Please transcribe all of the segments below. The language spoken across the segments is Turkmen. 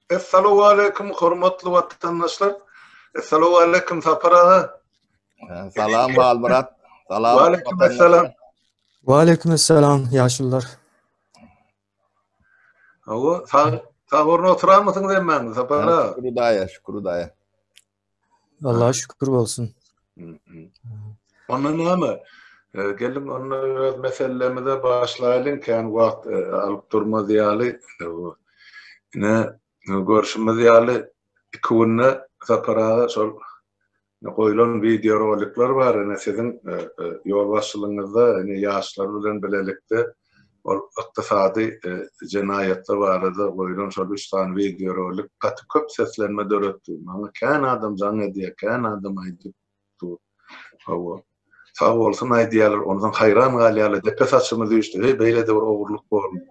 Essalawwaleýkum hormatly watandaşlar. Essalawwaleýkum Sapar aga. Salam Halmyrat. Salam. Waleýkim esselam. Waleýkim esselam ýaşulular. Hawa, sag sag orna oturanmysyňyz hemmäňiz Sapar aga? Şükür Hudaýa, şükür Hudaýa. Allaha şükür bolsun. Onda näme? Geliň onda öz meselemize başlaýlyň, kän wagt alyp durmaz ýaly. Ine, görşümiz ýaly, iki günde Sapar aga şol goýlan wideorolikler bar, ine siziň ýolbaşçylygyňyzda, ine ýaşlar bilen bilelikde Ol ykdysady jenaýatlar barada goýlan şol üç sany wideorolik gaty köp seslenme döretdi. Maňa kän adam jaň edýär, kän adam aýdyp dur. Hawa. Sag bolsun aýdýarlar, onsoň haýran galýarlar, depe saçymyz üýşdi, heý beýle-de bir ogurlyk bormy?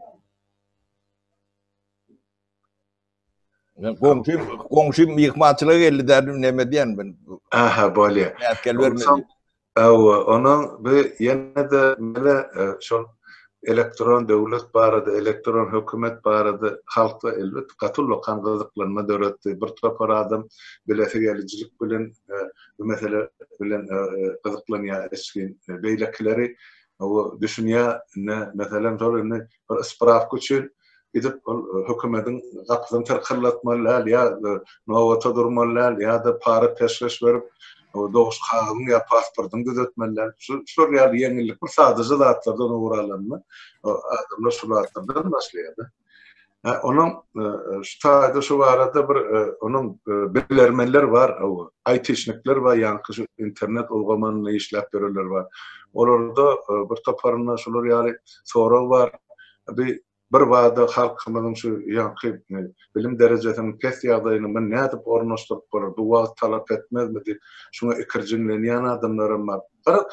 Men goňşym, goňşym myhmançylyga geldi dädim näme diýen ben. Aha, bolýar. Äsgel bermedi. Hawa, onuň bu ýene-de mele e, şol elektron döwlet barada, elektron hökümet barada halkda elbet gaty ullakan gyzyklanma döretdi. Bir topar adam bilesi gelijilik bilen e, bu mesele bilen e, gyzyklanýar içgin. Beýlekileri hawa düşünýär. Indi meselem şol indi bir sprawka üçin gidip ol hökümediň gapysyny tyrkyldatmaly däl ýa nobata durmaly däl ýa-da para-peşgeş berip doguş kagyzyň ýa pasportyňy düzetmeli däl. Şular ýaly ýeňillik bir sadaja zatlardan ugur alanda adamlar şu zatlardan başlaýar-da. Onuň şu taýda şu barada bir onuň bilermenler bar, aýtişnikler bar, ýaňky şu internet ulgamynda işläp ýörenler bar. Olarda bir toparynda şular ýaly sorag bar. Bi bir bada halkymyzyň şu ýaňky bilim derejesiniň pes ýagdaýyny muny nädip ornaşdyryp bolar, bu wagt talap etmezmi diýip, şuňa ikirjiňlenýän adamlaram bar. Garaz,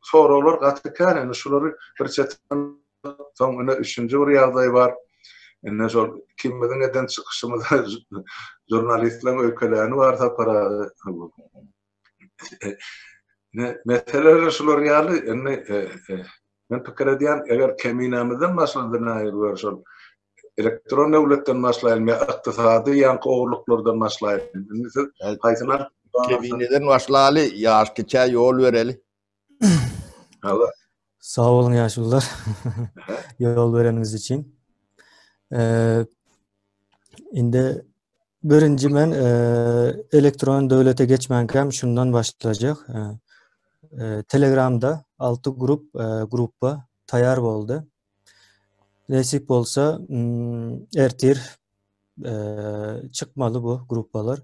soraglar gaty kän, indi şulary bir çetden soň ine üçünji bir ýagdaý bar. Indi şol ikimiziň eden çykyşymyza žurnalistleriň öýkeläni bar Sapar aga. Meseleler şular ýaly, indi men pikir edýän, eger keminämizden başlansa nähili bolar şol elektron döwletden başlaýyn ýa ykdysady ýaňky ogurlyklardan başlaýyn. Indi siz haýsyna Kemineden başlaly, ýaş kiçä ýol bereli. Hawa. Sag boluň ýaşulular. Ýol bereniňiz üçin. Indi birinji men elektron döwlete geçmänkäm şundan başlajak. Telegramda 6 grup gruppa taýar boldy. Nesip bolsa ertir çykmaly bu gruppalar.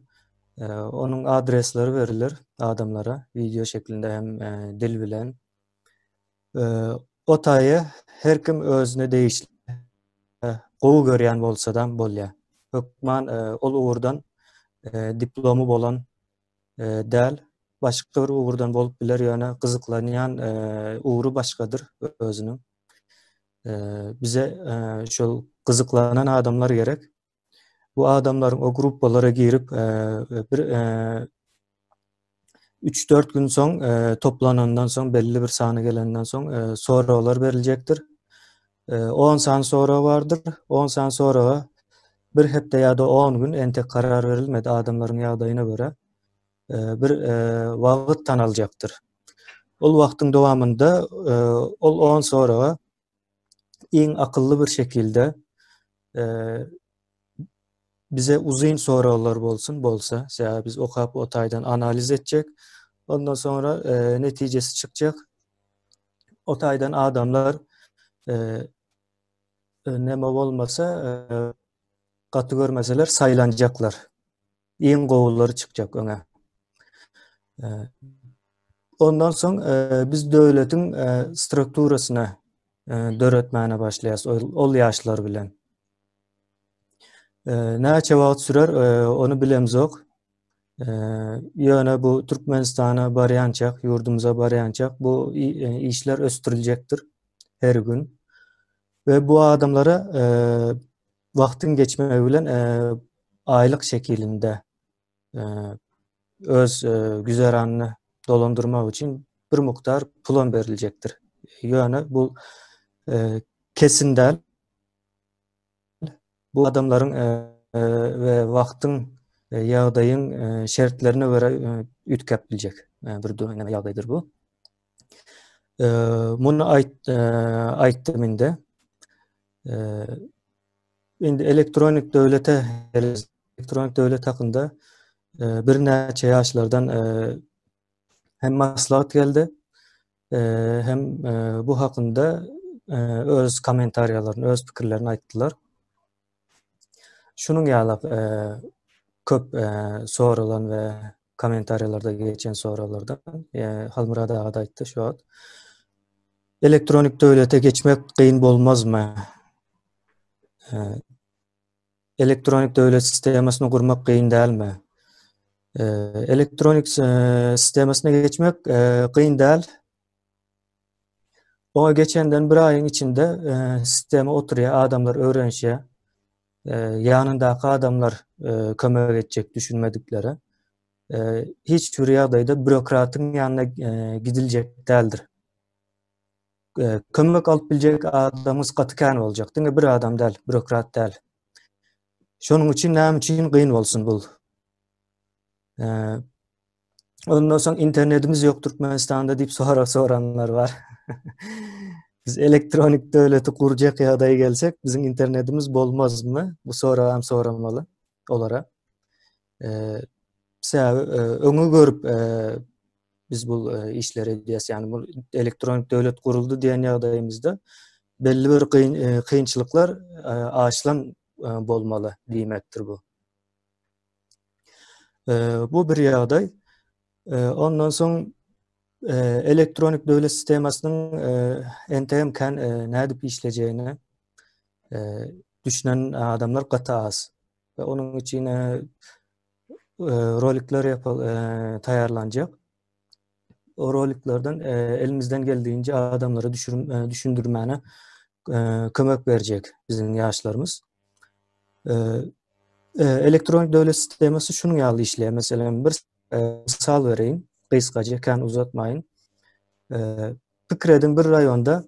Onuň adresleri beriler adamlara wideo şeklinde hem dil bilen. O taýy her kim özüne degişli gowy görýän bolsadam bolýar. Hökman ol ugurdan diplomy bolan däl, başga bir ugurdan bolup biler, ýöne gyzyklanýan ugry başgadyr özüniň. Bize şol gyzyklanan adamlar gerek. Bu adamlaryň o gruppalara girip bir 3-4 gün soň toplanandan soň belli bir sany gelenden soň soraglar beriljekdir. 10 sany sorag bardyr. 10 sany soraga bir hepde ýa-da 10 gün entek karar berilmedi adamlaryň ýagdaýyna görä bir wagt tanaljakdyr. Ol wagtyň dowamynda ol 10 soraga iň akylly bir şekilde bize uzyn soraglar bolsun bolsa, sebäbi biz okap o taýdan analiz etjek. Ondan soňra netijesi çykjak. O taýdan adamlar neme bolmasa gaty görmeseler saýlanjaklar. Iň gowulary çykjak öňe. Ondan soň biz döwletiň strukturasyny döretmäne başlaýarys ol ýaşlar bilen. Näçe wagt sürer, ony bilemzok. Ýöne bu Türkmenistana barýançak, ýurdumyza barýançak bu işler ösdüriljekdir her gün. We bu adamlara wagtyň geçmegi bilen aýlyk şekilinde öz güzeranyny dolandyrmak üçin bir mukdar pulam beriljekdir. Ýöne bu kesin däl. Bu adamlaryň. we wagtyň ýagdaýyň şertlerine görä üýtgäp biljek bir ýagdaýdyr bu. Muny aýt aýtdym indi. Indi elektronik döwlete elektronik döwlet hakynda birnäçe ýaşlardan hem maslahat geldi, hem bu hakynda öz kommentariýalaryny, öz pikirlerini aýtdylar. Şunuň ýaly köp soralan we kommentariýalarda geçen soraglardan Halmyrat aga da aýtdy şu wagt. Elektronik döwlete geçmek kyn bolmazmy? Elektronik döwlet sistemasyny gurmak kyn dälmi? Elektronik sistemasyna geçmek kyn däl. Oňa geçenden bir aýyň içinde sistema oturýar, adamlar öwrenişýär. Ýanyndaky adamlar kömek etjek düşünmediklere. Hiç bir ýagdaýda bürokratyň ýanyna gidiljek däldir. Kömek alyp biljek adamyňyz gaty kän boljak. Diňe bir adam däl, bürokrat däl. Şonuň üçin näme üçin kyn bolsun bul? Ondan soň internetimiz ýok Türkmenistanda diýip sorag soranlar bar. Biz elektronik döwleti gurjak ýagdaýa gelsek, biziň internetimiz bolmazmy? Bu soragy hem soramaly olara. Sebäbi öňi görüp biz bu işleri edýäs. Ýagny bu elektronik döwlet guruldy diýen ýagdaýymyzda belli bir kynçylyklar aşylan bolmaly diýmekdir bu. Bu bir ýagdaý. Ondan soň elektronik döwlet sistemasynyň entegem kän nädip işlejegine düşünen adamlar gaty az. We onuň üçin rolikler ýapyl taýýarlanjak. O roliklerden elimizden geldiğince adamlara düşürüm düşündirmäne kömek berjek biziň ýaşlarymyz. Elektronik döwlet sistemasy şunuň ýaly işleýär. Meselem, bir mysal bereýin, gysgaça, kän uzatmaýyn. Pikir ediň, bir raýonda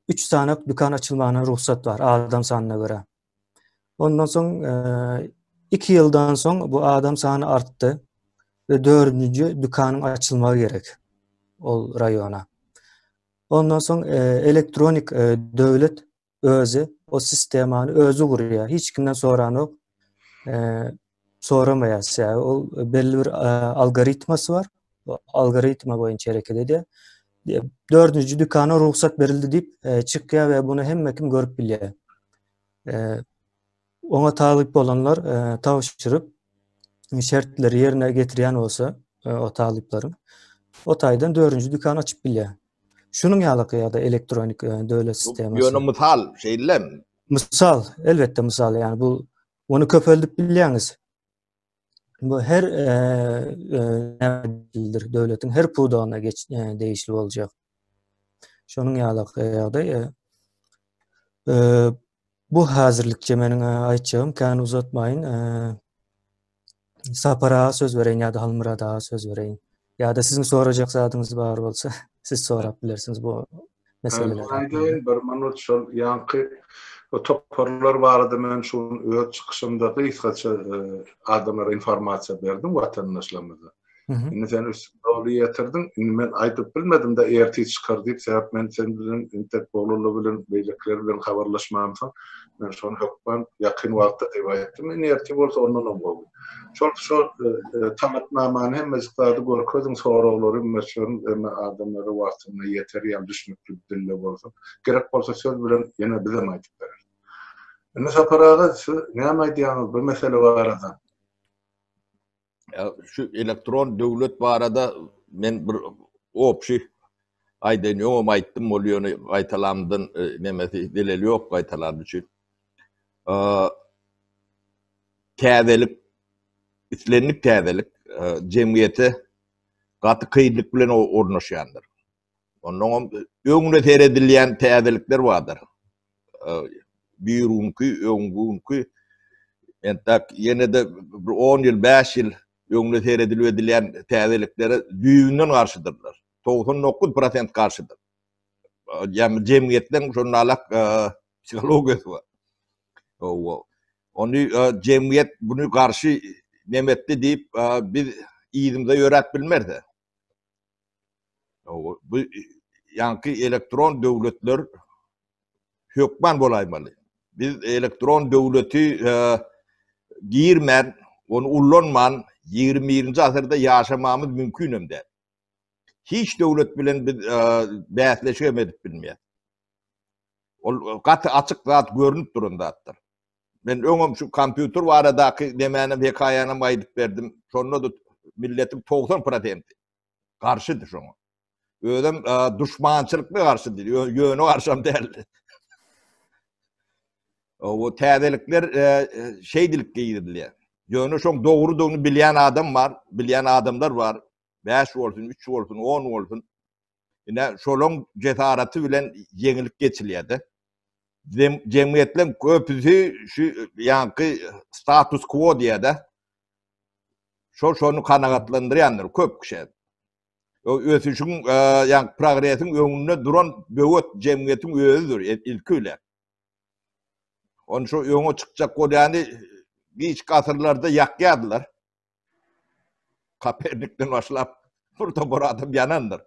3 sany dükan açylmagyna rugsat bar adam sanyna görä. Ondan soň 2 ýyldan soň bu adam sany artdy we dördünji dükanyň açylmagy gerek ol raýona. Ondan soň elektronik döwlet özi o sistemany özi gurýar. Hiç kimden soranok. Soramaýar. Sebäbi ol belli bir algoritmasy bar. O algoritma boýunça hereket edýär. Dördünji dükana rugsat berildi diýip çykýar we buny hemme kim görüp bilýär. Oňa talyp bolanlar tabşyryp şertleri ýerine getirýän bolsa o talyplaryň o taýdan dördünji dükan açyp bilýär. Şunuň ýaly ýa-da elektronik döwlet sistemasy. Ýöne mysal şeýle. Mysal, elbetde mysal, ýani bu ony köpeldip bilýäňiz. Bu her nämedir döwletiň her pudagyna geç degişli boljak. Şonuň ýaly ýagdaý. Bu häzirlikçe meniň aýtjagym, kän uzatmaýyn. Sapar aga söz bereýin ýa-da Halmyrat aga söz bereýin. Ýa-da siziň sorajak zadyňyz bar bolsa, siz sorap bilersiňiz bu meseleleri. Aýdaýyn bir minut şol ýaňky o toparlar barada men şu gün öz çykyşymda gysgaça adamlara informasiýa berdim watandaşlarymyza. Indi sen üstüni doly ýetirdiň. Indi men aýdyp bilmedim-de ertir çykar diýip, sebäp men sen bilen entek Bolulla bilen beýlekiler bilen habarlaşmamsoň, men şony hökman ýakyn wagtda diýip aýtdym. Indi ertir bolsa ondanam gowy. Şol şol talapnamany hemmejik zady görkeziň, soraglary möçberini hemme adamlara wagtynda ýeter ýaly düşnükli dilde bolsa. Gerek bolsa söz bilen ýene bizem aýdyp bereris. Indi Sapar aga siz näme aýdýaňyz bu mesele barada? Şu elektron döwlet barada men bir obşi aýdaýyn, öňem aýtdym, ol ýöne gaýtalamdan nemesi zeleli ýok gaýtalan üçin. Täzelik, islendik täzelik jemgyýete gaty kynlyk bilen ornaşýandyr. Onnoňam öňüne seredilýän täzelikler bardyr. Birunky, öňňunky, entek ýene-de bir on ýyl, bäş ýyl öňüne seredilip edilýän täzeliklere düýbünden garşydyrlar. 99 prosent garşydyr. Ýagny jemgyýetleň şonalak psihologiýasy bar. Hawa. Ony jemgyýet buny garşy nemetdi diýip biz yzymyza ýöräp bilmeris. Bu ýaňky elektron döwletler hökman bolaýmaly. Biz elektron döwleti girmän, ony ullanman 21-nji asyrda ýaşamamyz mümkinem däl. Hiç döwlet bilen biz bäsleşik hem edip bilmeýäs. Ol gaty açyk zat görnüp duran zatdyr. Men öňem şu kompýuter baradaky nemänem hekaýanam aýdyp berdim. Şonda-da milletiň 90 prosenti garşydy şoňa. Özem duşmançylykly garşydy, ýöne garşam däldi. O täzelikler şeýdilip girizilýär. Ýöne şoň dogrudygyny bilýän adam bar, bilýän adamlar bar. 5 bolsun, 3 bolsun, 10 bolsun. Ine şolaň jesaraty bilen ýeňilip geçilýär-de. Jemgyýetleň köpüsi şu ýaňky status quo diýýär-de. Şol şony kanagatlandyrýandyr köp kişi. O ösüşiň, ýaňky progresiň öňünde duran böwet jemgyýetiň özüdir ilki bilen. Ony şu öňe çykjak bolýany giçki asyrlarda ýakýardylar. Kopernikden başlap bir topar adam ýanandyr.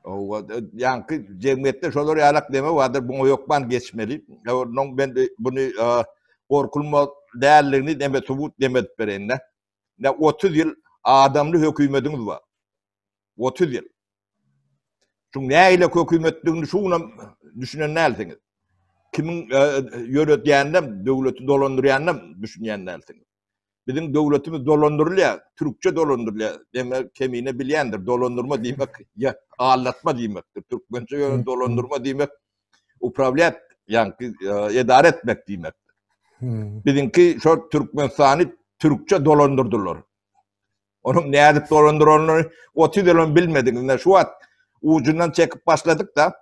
Owa, ýaňky jemgyýetde şolar ýalak deme bardyr, buňa ýokman geçmeli. Onuň ben buny gorkulma däldigini deme subut deme edip bereýin-de. Ne 30 ýyl adamly hökümediňiz bar. 30 ýyl. Şuň nähili hökümetdigini şu günem düşünen dälsiňiz. Kimiň ýöredýäninem, döwleti dolandyrýanynam düşünýän dälsiňiz. Biziň döwletimiz dolandyrylýar, türkçe dolandyrylýar. Demek, kemine bilýändir. Dolandyrma diýmek, ýa aldatma diýmekdir. Türkmençe ýöne dolandyrma diýmek, uprawlýat, ýaňky e, edara etmek diýmekdir. Hmm. Biziňki şo Türkmenistany türkçe dolandyrdylar. Onuň nädip dolandyranyny 30 ýyl bilmediňiz. Ine şu wagt ujundan çekip başladyk da,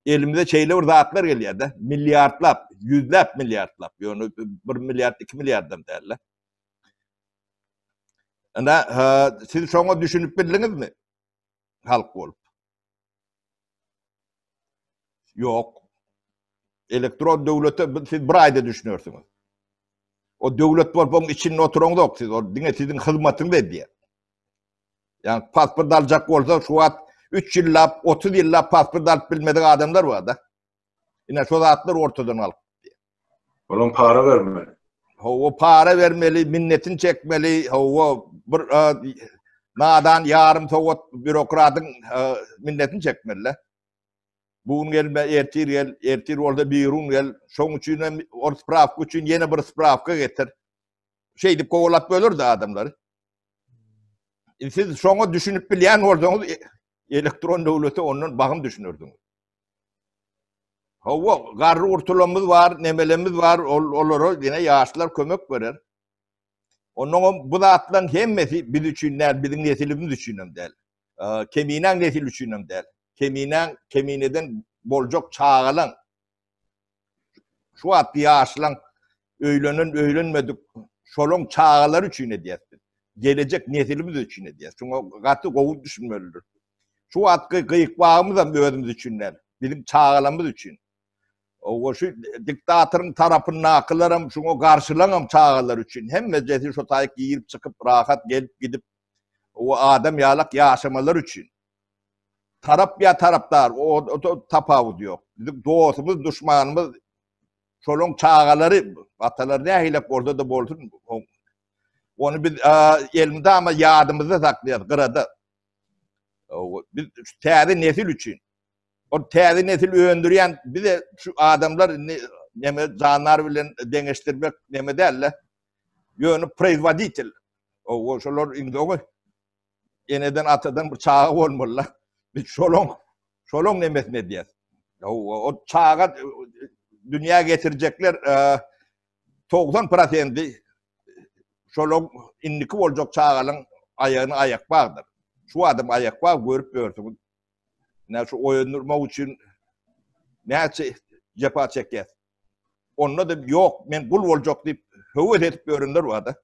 elimize şeýle bir zatlar gelýär-de, milliardlap, ýüzläp milliardlap, ýöne bir milliard, iki milliardam däl-de. Ine, siz şoňa düşünip bildiňizmi? Halk bolup. Ýok. Elektron döwlete siz bir aýda düşünersiňiz. O döwlet bolup oň içinde oturaňzok siz, ol diňe siziň hyzmatyňyzy edýär. Ýa pasport aljak bolsa şu wagt 3 ýyllap, 30 ýyllap pasport alyp bilmedik adamlar bar-da. Ine şo zatlar ortadan galyp gitdi. Olam para bermeli. Hawa para bermeli, minnetini çekmeli, hawa bir nadan ýarym sowat bürokradyň minnetini çekmeli. Bu gün gelme, ertir gel, ertir bolsa birun gel. Şoň üçin hem ol sprawka üçin ýene bir sprawka getir. Şeýdip kowalap bölerdi adamlary. Siz şoňa düşünip bilýän bolsaňyz, e, elektron döwlete ondan bagym düşünerdiňiz. Hawa, garry gurtulamyz bar, nemelemiz bar, ol, olara ýene ýaşlar kömek berer. Ondan bu zatlaryň hemmesi biz üçin däl, biziň nesilimiz üçin hem däl. Keminäň nesili üçin hem däl. Keminäň, kemineden boljak çagalaň Şu wagtky ýaşlaň öýlenen, öýlenmedik şolaň çagalary üçin edýäs biz. Gelejek nesilimiz üçin edýäs. Şuňa gaty gowy düşünmelidir. Şu wagtky gyýykbagymyzam özümiz üçin däl, biziň çagalarymyz üçin. Owa şu diktatoryň tarapyndakylaram şuňa garşylaňam çagalary üçin. Hemmejesi şo taýyk girip çykyp rahat gelip gidip o adam ýalak ýaşamalary üçin. Tarap ýa tarapdar, o tapawudy ýok. Biziň dostumyz, duşmanymyz şolaň çagalary, atalary nähilek bolsa-da bolsun, ony biz elmydama ýadymyzda saklaýarys, gyrada. Biz täze nesil üçin. Ol täze nesil öndürýän bize şu adamlar indi neme jandar bilen deňeşdirmek neme däl-de. Ýöne proizwoditel. O şolar indi oňa eneden atadan bir çaga bolmaly. Biz şolaň şolaň nemesini edýäs. O çaga dünýä getirjekler 90 prosendi şolaň indiki boljak çagalaň aýagyny aýak bagdyr. Şu adam aýak bag görüp ýörsüňiz. Näme şu oýandyrmak üçin näçe jepa çekýäs. Onda da ýok, men gul boljak diýip höwes edip ýörenler bar-da.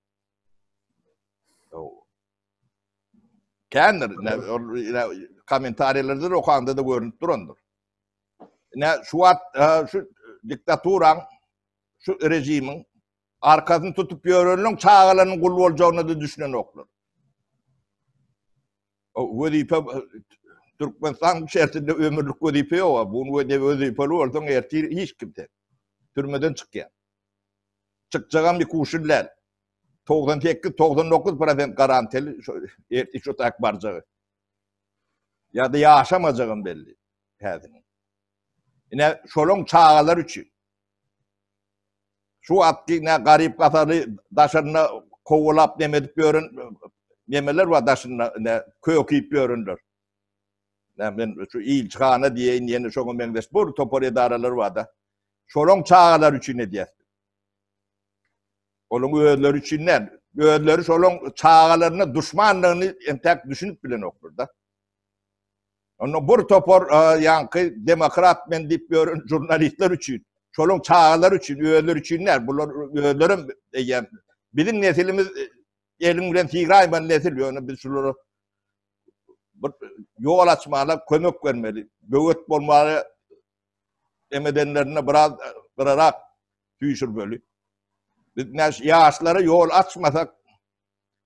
Kändir. Kommentariýalarda okanda da görünip durandyr. Ine şu wagt şu diktaturaň, şu rejimiň. Arkasyny tutup ýörenleň çagalarynyň gul boljagyna-da düşünenoklar. O wezipe Türkmenistan şertinde ömürlik wezipe ýok. Bu gün wezipeli bolsaň ertir hiç kim sen. Türmeden çykýar. Çykjagam bir kuşun däl. 98-99 prosent garantili şu ertir şu tak barjagy. Ýa-da ýaşamajagam belli häzir. Ine şolaň çagalary üçin. Şu wagtky ne garyp gasarly daşarynda kowalap neme edip ýören nemeler bar daşynda ne köküp ýörenler. Ne men şu ilçihana diýeýin ýene şoňa meňzeş bir topar edaralar bar-da. Şolaň çagalary üçin edýär. Olaň özleri üçin däl. Özleri şolaň çagalaryna duşmandygyny entäk düşünip bilenoklar-da. Onda bir topar ýaňky demokrat men diýip ýören žurnalistler üçin, şolaň çagalary üçin, özleri üçin däl. Bular özlerem eýýäm biziň nesilimiz eliň bilen syraýman nesil, ýöne biz şulara bir ýol açmaga kömek bermeli. Böwet bolmaga emedenlerine biraz gyrarak süýşürmeli. Biz ýaşlara ýol açmasak,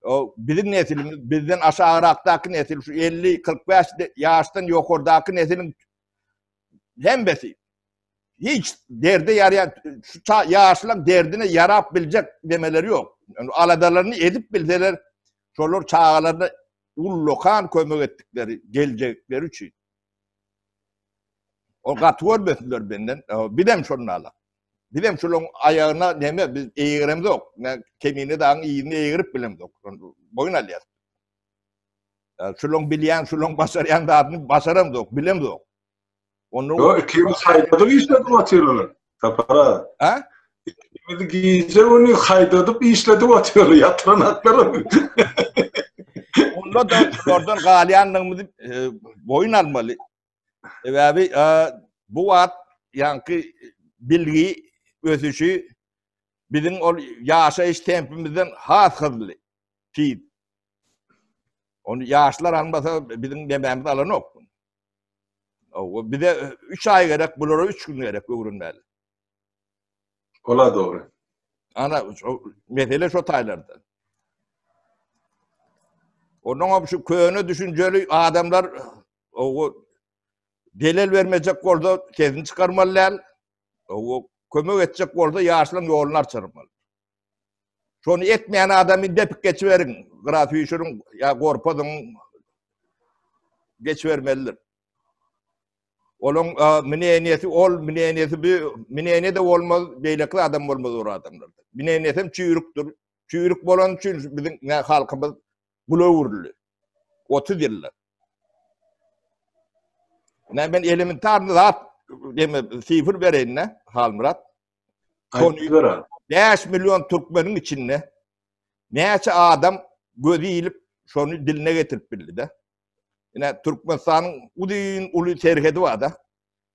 O biziň nesilimiz, bizden aşagrakdaky nesil, şu 50-45 ýaşdan ýokardaky nesiliň hemmesi hiç derde ýaraýan, şu ýaşlaryň derdine ýarap biljek demeleri ýok. Yani aladalaryny edip bilseler, şolar çagalaryna ullakan kömek etdikleri, geljekleri üçin. O gaty görmesinler benden. Bizem şonda ala. Bizem şolaň aýagyna neme biz eýgeremzok. Ne Kemine dagyň yzyny eýgerip bilemzok. Boýun alýas. Şolaň bilýän, şolaň başarýan zadyny başaramzok, bilemzok. Onda Yo, ikimiz haýdadyp işledip otyrlar. Sapar aga. Ha? Ikimiz gije güni haýdadyp işledip otyrlar, ýatyran haklar. Onda da şulardan galýandygymyzy e, boýun almaly. Sebäbi e, bu wagt ýaňky bilgi ösüşi biziň ol ýaşaýyş tempimizden has hızly, tiz. Ony ýaşlar almasa biziň nemämiz alanok. O bize 3 aý gerek, bulara 3 gün gerek öwrenmäli. Ola dogry. Ana mesele şo taýlarda. Ondan hem şu köne düşünjeli adamlar o delil bermejek bolsa sesini çykarmaly däl. O kömek etjek bolsa ýaşlaryň ýoluny arçarmaly. Şony etmeýän adamy depip geçiberiň, gyra süýşüriň ýa gorpazyň geçibermelidir. Olaň mneniýesi ol, mneniýesi bu, mneniýe de bolmaz, beýleki adam bolmaz ol adamlarda. Mneniýesi hem çüýrükdir. Çüýrük bolany üçin biziň halkymyz gula öwrüldi. 30 ýylda. Näme men elementarny zat deme sifr bereýin-de, Halmyrat. Aýdyp 5 million türkmeniň içinde näçe adam gözi ilip şony diline getirip bildi-de. Ine Türkmenistanyň uzyn uly serhedi bar-da.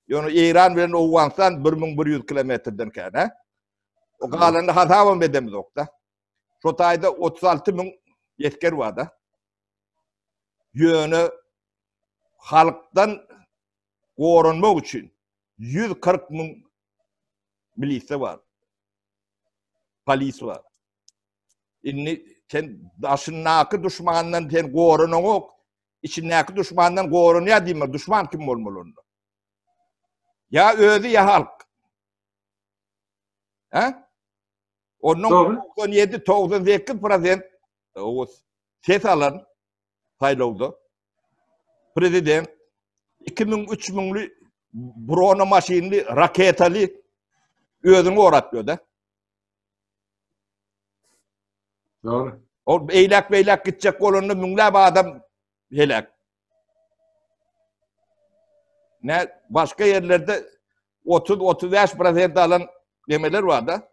Ýöne Eýran bilen Owganystan 1100 kilometrden kän, hä? O galanyny hasabam edemizok-da. Şo taýda 36 müň esger bar-da. Ýöne halkdan goranmak üçin 140 müň milisiýa bar. Polis bar. Indi sen daşyndaky duşmandan sen goranaňok, içindäki duşmandan goranýar diýme, duşman kim bolmaly onda? Ýa özi ýa halk. Ha? Ondan 97-98% o ses alan saýlawda prezident 2000 3000-li brona maşynly, raketaly özüni gorap ýör-de. Dogry. Ol eýläk-beýläk gitjek bolanda müňläp adam heläk. Ne başga ýerlerde 30-35 prosent alan demeler bar-da.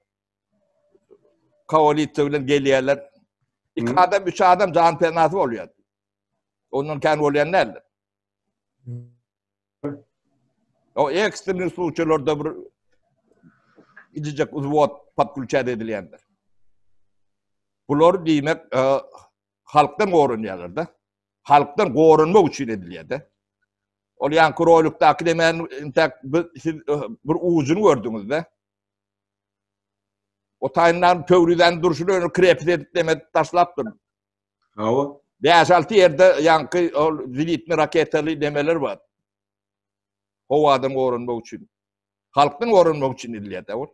Koalisiýa bilen gelýärler. Iki adam, üç adam jan penasy bolýar. Ondan kän bolýan däldir. O ekstremni sluçalarda bir gidecek uzvod podklüçat edilýändir. Bular diýmek e, halkdan goranýarlar da. Halkdan goranmak üçin edilýär de. Ol ýaňky rolikdaky demän intäk siz e, bir ujuny gördüňiz de. O taýyndan Pöwrizäni durşuna öňe krepis edip demet taşlapdyr. Hawa. 5-6 ýerde ýaňky ol zenitli raketaly demeler bar. Howadan goranmak üçin. Halkdan goranmak üçin edilýär-de ol.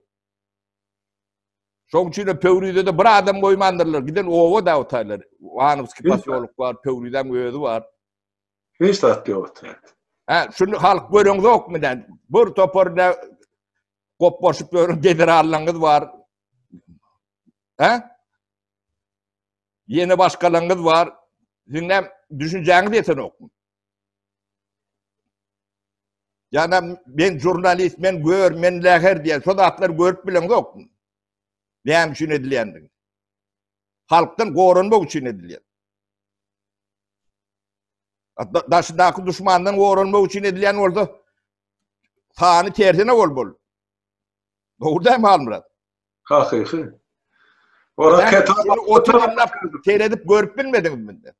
Şoň üçin de Pöwrizede bir adam goýmandyrlar. Giden oba da o taýlar. Iwanowskiý posýolok bar, Pöwrizäň özi bar. Hiç zat ýok o taýda. Hä, şuny halk göreňzokmy näme? Bir topar ne goplaşyp ýören generallaryňyz bar. Hä? Ýene başgalaryňyz bar. Siziň näme düşünjäňiz ýetenokmy? Ýa men žurnalist, men gör, men läher diýen şo zatlary görüp bileňzokmy? Näme üçin edilýändigini. Halkdan goranmak üçin edilýär. Daşyndaky duşmandan goranmak üçin edilýän bolsa, sany tersine bolmaly. Dogry dälmi Halmyrat? Hakyky. O raketa 30 ýyllap seredip görüp bilmediňizmi indi?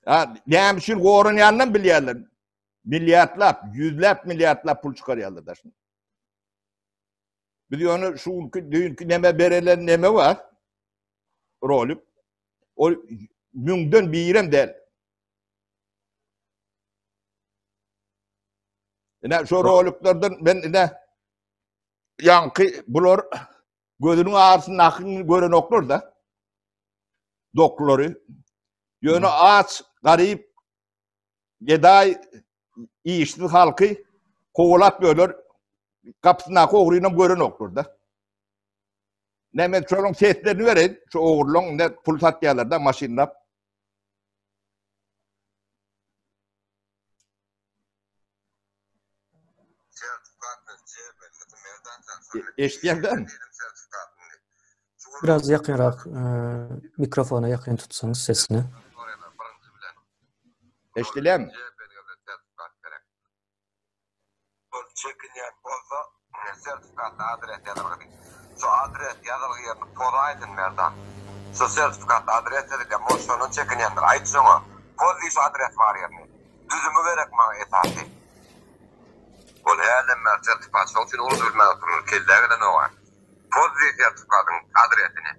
Ha, näme üçin goranýandan bilýärler. Milliardlap, ýüzläp milliardlap pul çykarýarlar daşyna. Biz ýöne şu günki düýnki neme berelen neme bar? Rolik. O müňden birem däl. Ine şu roliklerden men ine ýaňky bular gözüniň arasyndaky görenoklar da. Doklary. Ýöne aç, garyp, gedaý, işsiz halky kowalap ýörler. Gapysyndaky ogrynam görenoklar da. Näme şolaryň seslerini bereýin. Şu ogurlaryň ne pul satýarlar da maşynlap. Eşidýäň dämi? Biraz ýakynrak e, mikrofona ýakyn tutsaňyz sesini. Eşidilýärmi? Ol çekinýän bolsa sertifikatda adres ýazylgydy. Şu adres ýazylgy ýerini pozaýsyn Merdan. Şu sertifikatda adres ýazylýan bolsa şondan çekinýändir. Aýt şoňa. Poz diý şu adres bar ýerini. Düzümi gerek maňa esasy. Ol hälem bäri sertifikat şoň üçin uruş bilmän oturyn kellä gelenok-a. Poz diý sertifikatyň adresini.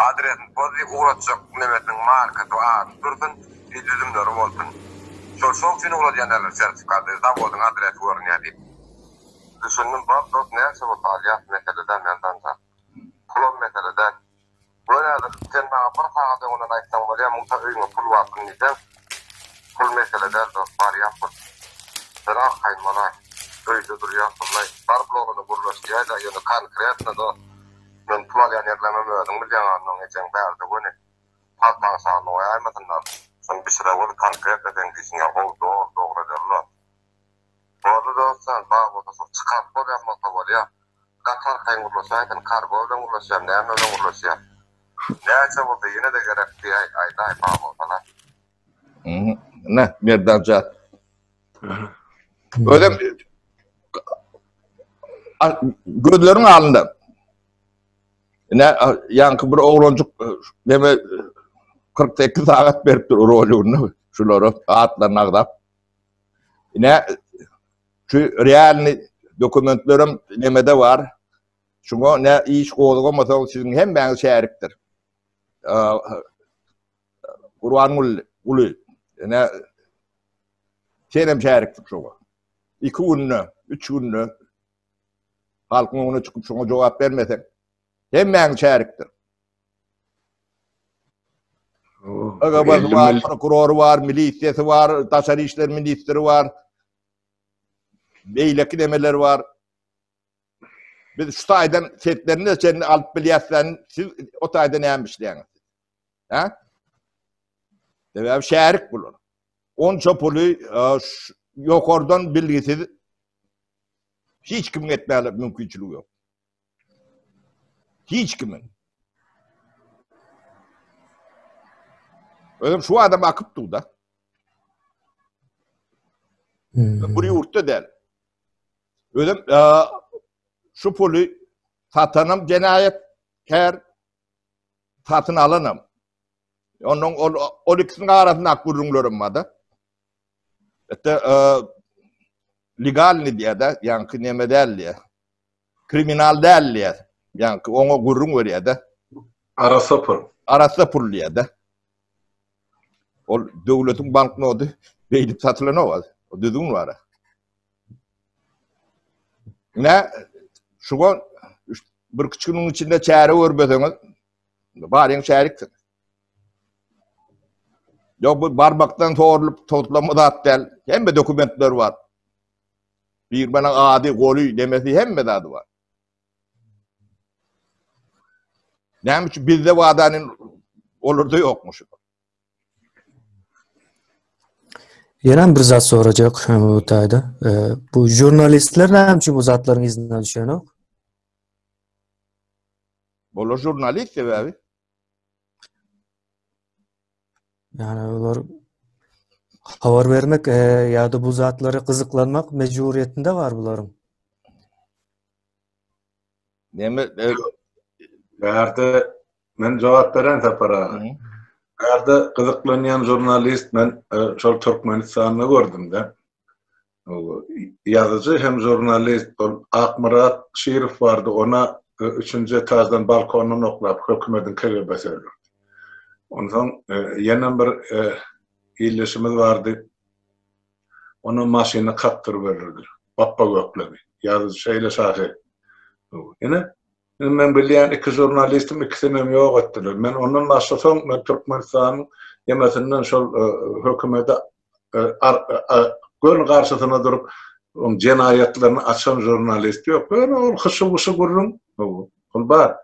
Adresini poz diý ugratjak nemesiniň markasy ady dursun i düzümleri bolsun. Şol şoň üçin ugradýan däldir sertifikaty zawodyň adresi görünýär diýip. Düşündim bar dost näçe bolsa alýas mesele däl Merdanjan. Pulam mesele däl. Gör häzir sen maňa bir sagat öňünden aýtsaň bolýa mugta öýüňe pul barsyn diýseň pul mesele däl dost barýa pul. Sen arkaýyn bolaý. Öýde durýa pullaý. Bar bul oglana gürleşýäýdä ýöne konkretno dost men pul alýan ýerlemem özüň bilýäň annoň ejeň bärde göni paltaň şanyny goýaýmasynlar. Şony bişireweri konkretno seň diýşiň ýaly gowy doly dogry ederler. Boldy dostjan bar bolsa şol çykaryp bolýan bolsa bolýa. Gaty arkaýyn gürleşäýsin kargo bilen gürleşýän näme bilen gürleşýän. Näçe bolsa ýene-de gerek diýäý aýdaý bar bolsala. Ne Merdanjan. Özem gözleriň alynda. Ine ýaňky bir oglanjyk neme 48 sagat beripdir roligini şulara atlaryny agzap. Ine şu realny dokumentlerim nemede bar. Şuňa ne iş gozgamasaň siziň hemmäňiz şärikdir. Gurbanguly Guly ine sen hem şäriksin şoňa. 2 günde, 3 günde halkyň öňüne çykyp şoňa jogap bermeseň hemmäňiz şärikdir. AGB-si bar, prokurory bar, milisiýasy bar, daşary işler ministri bar. Beýleki nemeler bar. Biz şu taýdan setlerini çenli alyp bilýäs, siz o taýda näme işleýäňiz? Ha? Sebäbi şärik bular. Onça puly e, ýokardan bilgisiz hiç kimiň etmäge mümkinçiligi ýok. Hiç kimiň. Özüm şu adam akyp dur da. Hmm. Bir ýurtda däl. Özüm e, şu puly satanam jenaýat kär, satyn alanam. Ondan ol, ol ikisiniň arasynda gürrüňlerim bar da. Ete e, legalny diýýär-de, ýaňky neme däl diýýär. Kriminal däl diýýär. Ýaňky oňa gürrüň berýär-de. Arassa pul. Arassa pul diýýär-de. Ol döwletiň banknody beýdip satylanok. O düzgün bar. Ne şuňa bir küçük günüň içinde çäre görmeseňiz baryň şäriksiň. Ýok bu barmakdan sorulyp toslama zat däl. Hemme dokumentler bar. Firmanyň ady, goly, demesi hemme zady bar. Näme üçin bizde wadanyň olarda ýokmuş? Ýene bir zat sorajak bu taýda. Bu žurnalistler näme üçin bu zatlaryň yzyna düşenok? Olar žurnalist sebäbi. Ýani olar habar bermek e, ýa-da bu zatlary gyzyklanmak mejburyýetinde bar bularyň. Näme e, Bärde men jogap beren Sapar aga. Bärde gyzyklanýan žurnalist men e, şol Türkmenistanda gördüm-de. Ýazyjy hem žurnalist ol Akmyrat Şirow bardy, ona üçünji etaždan balkondan oklap hökümediň KGB-si öldürdi. Onsoň ýenem bir ildeşimiz bardy, Onam maşynyna kakdyryp öldürdiler. Bapba Gökleňi. Ýazyjy şeýle şahyr. Ine, Indi men bilýän iki žurnalistim ikisinem ýok etdiler. Men ondan başga soň men Türkmenistanyň ýemesinden şol hökümete göni garşysyna durup oň jenaýatlaryny açan žurnalist ýok. Ýöne ol hyşy-wyşy gürrüň. Ol bar.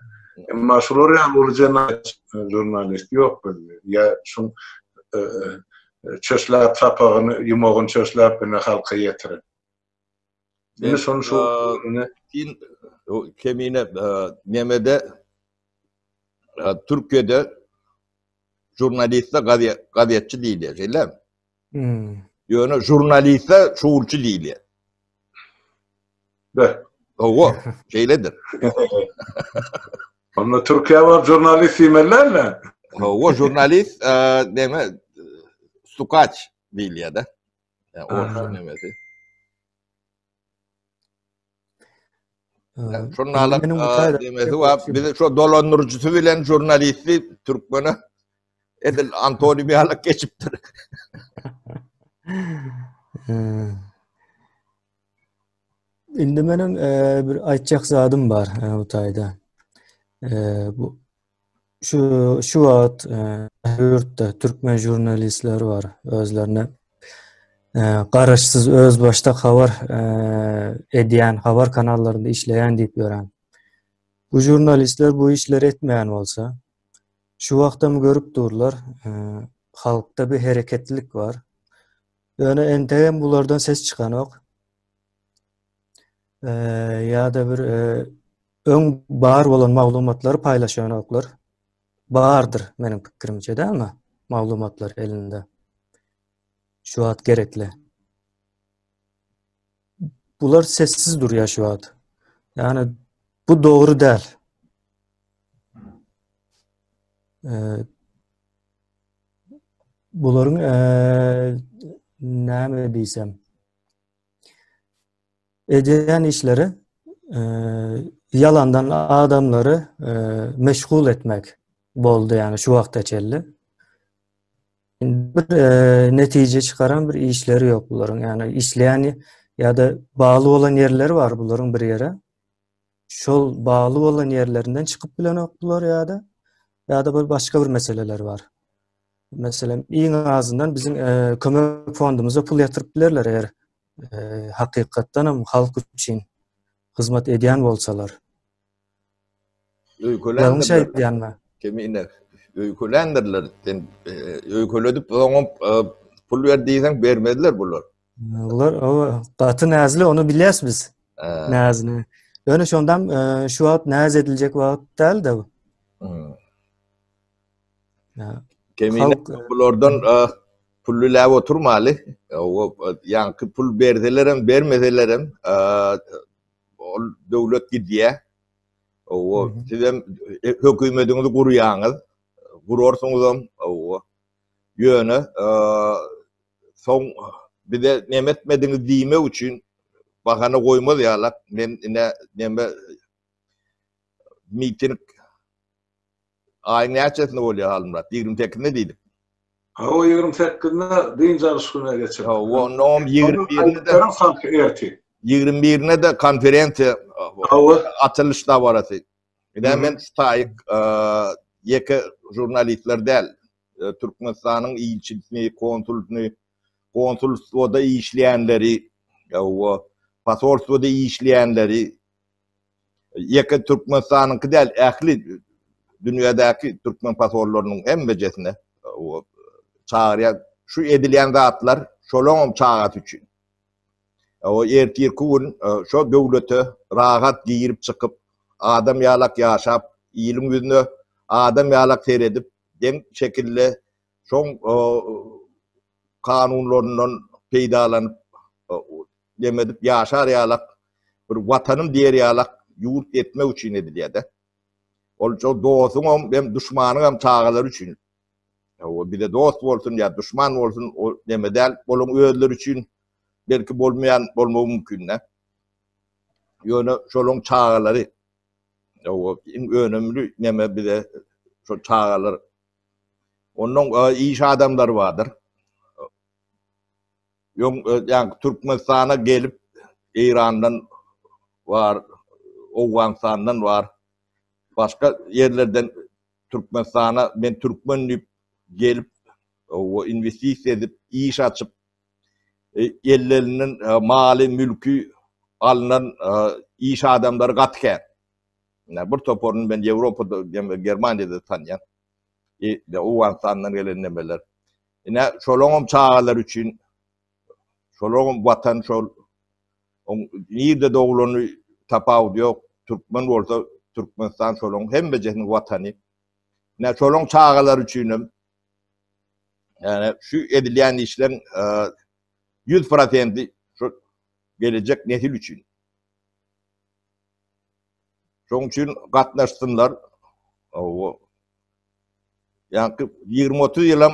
Emma şular ýaly uly jenaýatçy žurnalist ýok bizde. Ýa şuň çöşläp sapagyny, ýumagyny çöşläp ine halka ýetiren. Indi şony şu ine kemine nemede Türkiýede žurnaliste gazetçi diýilýär, şeýlemi? Hmm. Ýöne žurnaliste şuwulçy diýilýär. Be. Hawa, şeýledir. Onda Türkiýä baryp žurnalist diýmeliler-le. Hawa, žurnalist neme stukaç diýilýär-de. Yani orta nemesi. Şonun alan demesi var. Bizi şu dolandırıcısı bilen jurnalisti Türkmene edil antonim ýaly geçipdir. Indi meniň bir aýtjak zadym bar bu taýda. Bu Şu şu wagt ýurtda türkmen žurnalistleri bar, özlerine garaşsyz özbaşdak habar edýän, habar kanallarynda işleýän diýip ýören. Bu žurnalistler bu işleri etmeýän bolsa, şu wagtam görüp durlar, halkda bir hereketlilik bar. Ýöne entegem bulardan ses çykanok. Ýa-da bir öň bar bolan maglumatlary paýlaşanoklar. Bardyr meniň pikirimçe dälmi? Maglumatlar elinde. Şu wagt gerekli. Bular sessiz durýar şu wagt. Ýani bu dogry däl. Bularyň näme diýsem Edýän işleri ýalandan adamlary meşgul etmek boldy ýani şu wagta çenli. Bir netije çykaran bir işleri ýok bularyň. Ýani işleýän ýa-da bagly bolan ýerleri bar bularyň bir ýere. Şol bagly bolan ýerlerinden çykyp bilenok bular ýa-da ýa-da bir başga bir meseleler bar. Meselem, iň azyndan biziň kömek fondumyza pul ýatyryp bilerler eger hakykatdan hem halk üçin hyzmat edýän bolsalar. Öýkeländirler. Aýdýanmy? Kemine öýkeländirler. Sen öýkeledip soňam pul ber diýseň bermezler bular. Bular o gaty näzli ony bilýäs biz. Näzini. Ýöne şondan şu wagt näz ediljek wagt däl-de bu. Kemine bulardan pul diläp oturmaly. Ýaňky pul berselerem, bermeselerem ol döwlet gidýär. O sizem hökümetiňizi gurýaňyz, gurarsyňyzam. Ýöne soň bize neme etmediňiz diýmek üçin. bahana goýmaz ýalak men ine neme miting aýyň näçesinde bolýar Halmyrat? 28-inde diýdik. Hawa 28-inde dynç alyş güne geçirdik. Hawa, onnoňam 21-inde sanki ertir. 21-ine de konferensiýa açylyş dabarasy. Ine men şu taýyk ýeke žurnalistler däl, Türkmenistanyň ilçisini, konsulsyny, konsulstwoda işleýänleri, hawa, posolstwoda işleýänleri, ýeke Türkmenistanyňky däl, ähli dünýädäki türkmen posollarynyň hemmejesine çagyrýan. Şu edilýän zatlar şolaňam çagasy üçin. O ertirki gün şo döwlete rahat girip çykyp, adam ýalak ýaşap, iliň ýüzüne adam ýalak seredip, deň şekilde şoň kanunlaryndan peýdalanyp, dem edip ýaşar ýalak, bir watanym diýer ýalak ýurt etmek üçin edilýär-de. Ol şo dostuňam hem duşmanyňam çagalary üçin. O bize dost bolsun ýa duşman bolsun, o neme däl, olaň özleri üçin belki bolmaýan bolmagy mümkin-de. Ýöne şolaň çagalary, o iň önemli neme bize şol çagalar. Ondan iş adamlary bardyr. Öň ýa Türkmenistana gelip Eýrandan bar, Owganystandan bar, başga ýerlerden Türkmenistana men türkmen diýip gelip, inwestisiýa edip, iş açyp, ellerinden maly, mülki alnan iş adamlary gaty kän. Bir toparyny men Ýewropada, Germaniýada tanýan. Owganystandan gelen nemeler. Ine, şolaňam çagalary üçin, şolaňam watan şol, oň nirde dogulany tapawudy ýok, türkmen bolsa Türkmenistan şolaň hemmejesiniň watany. Ine, şolaň çagalary üçinem, ýani şu edilýän işleň 100 prosenti şu gelejek nesil üçin. Şoň üçin gatnaşsynlar. Ýaňky 20-30 ýylam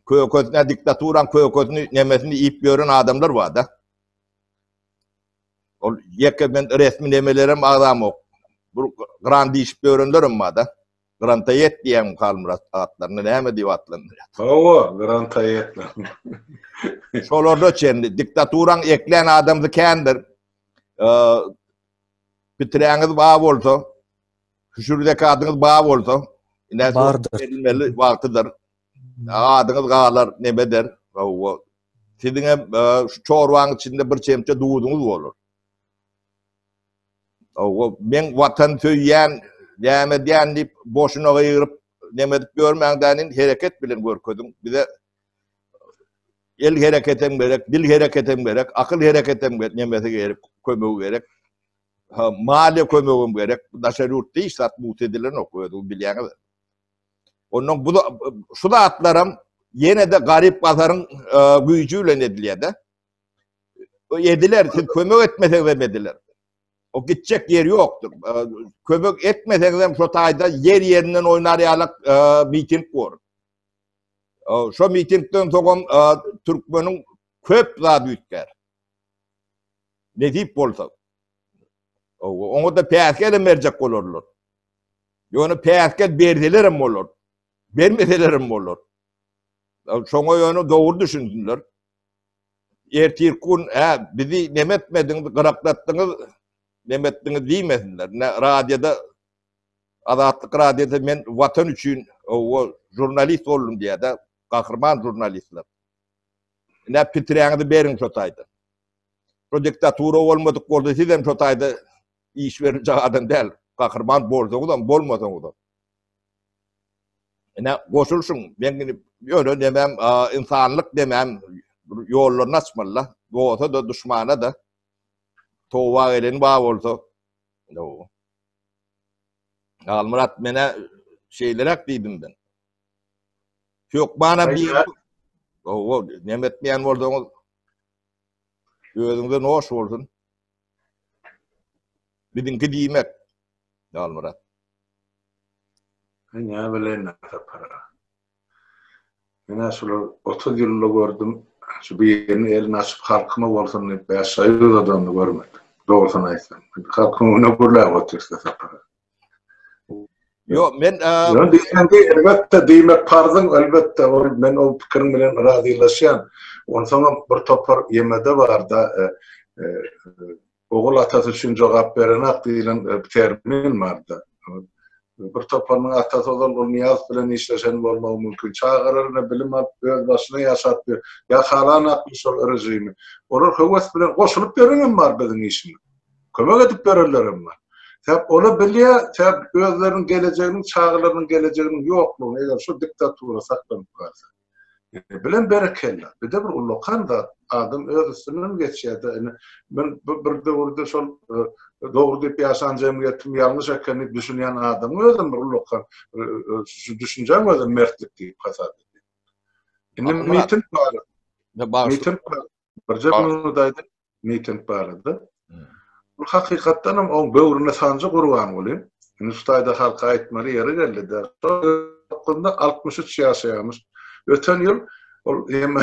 kökesine diktaturaň kökesini nemesini iýip ýören adamlar bar-da. Ol ýeke men resmi nemelerem agzamok. Bir grant diýişip ýörenlerem bar-da. Grantaýet diýýän Halmyrat atlaryny näme diýip atlandyrýar? Hawa, grantaýetler. Şolarda çenli diktaturaň eklän adamsy kändir. Pitiräňiz bar bolsa, hüşür zekatyňyz bar bolsa, ine Bardyr. berilmeli wagtydyr. Adyňyz galar, nemeder. Hawa. Siziň hem e, şu çorbaň içinde bir çemçe duzuňyz bolar. Hawa, men watan söýýän, näme edýän diýip boşuna gygyryp, neme edip ýörmäň dänin, hereket bilen görkeziň. Bize el hereketem gerek, dil hereketem gerek, akyl hereketem gerek, nemesi gerek, kömegi gerek. Ha, maliýe kömegem gerek. Daşary ýurtda hiç zat mugt edilenok, özüňiz bilýäňiz. Ondan bu şu zatlaram ýene-de garyp gasaryň e, güýji bilen edilýär-de. Ediler, siz kömek etmeseňiz hem ediler. O gitjek ýeri ýokdur. E, kömek etmeseňiz hem şo taýda ýer ýerinden oýnar ýalak e, miting bor. Şo mitingden soňam türkmeniň köp zady üýtgär. Nesip bolsa. Oňa-da päsgel hem berjek bolarlar. Ýöne päsgel berseler hem bolar. Bermeseler hem bolar. Şoňa ýöne dogry düşünsinler. Ertir gün, hä, bizi neme etmediňiz, gyraklatdyňyz, neme etdiňiz diýmesinler. Ne radioda Azatlyk radiosy men watan üçin o žurnalist boldum diýýär-de, gahryman žurnalistler. Ine pitiräňizi beriň şo taýda. Şo diktatura bolmadyk bolsa siz hem şo taýda iş beriljek adam däl. Gahryman bolsaňyzam, bolmasaňyzam. Ine goşulyşyň, men indi ýöne demem, insanlyk demem ýollaryny açmaly-da. Dosta-da, duşmana-da. Toba geleni bar bolsa. Halmyrat menä şeýleräk diýdim ben. Hökmana bir Owo, näme etmeýän bolsaňyz özüňize noş bolsun. Biziňki diýmek. Halmyrat. Men näme bileýin Sapar aga. Men-ä şular 30 ýylda gördüm. şu birini elini açyp halkyma bolsun diýip bäş şaý uzadanyny görmedim. Dogrusyny aýtsam. Halkyň öňüne gürläp otyrsa Sapar. Ýok, men Ýok, diýseň diý, elbetde diýmek parzyň, elbetde ol men o pikiriň bilen razylaşýan. Onsoňam bir topar ýemede bar-da, ogul atasy üçin jogap berenak diýlen termin bar-da. Bir toparynyň atasy ozal ol Nyýazow bilen işleşen bolmagy mümkin. Çagalaryna bilim alyp, öz başyna ýaşap ýör. Ýa halanakmy şol režimi. Olar höwes bilen goşulyp ýörenem bar biziň işimize. Kömek edip berenlerem bar. Sebäp ola bilýär, sebäp özleriniň gelejeginiň, çagalarynyň gelejeginiň ýoklugyny, eger şu diktatura saklanyp galsa. Bilen berekella. Bir-de bir ullakan zat. Adam öz üstünden geçýär-de. Ine, men bir döwürde şol dogry diýip ýaşan jemgyýetim ýalňyş eken diýip düşünýän adamyň özem bir ullakan şu düşünjäň özem mertlik diýip hasap edýän. Indi miting bar. Miting bar. Birje minut aýdyň. Miting barada. Bu hakykatdan hem oň böwrüne sanjy Gurbanguly. Indi şu taýda halka aýtmaly ýeri geldi-de. Şol 63 ýaşaýarmyş. Öten ýyl ol hem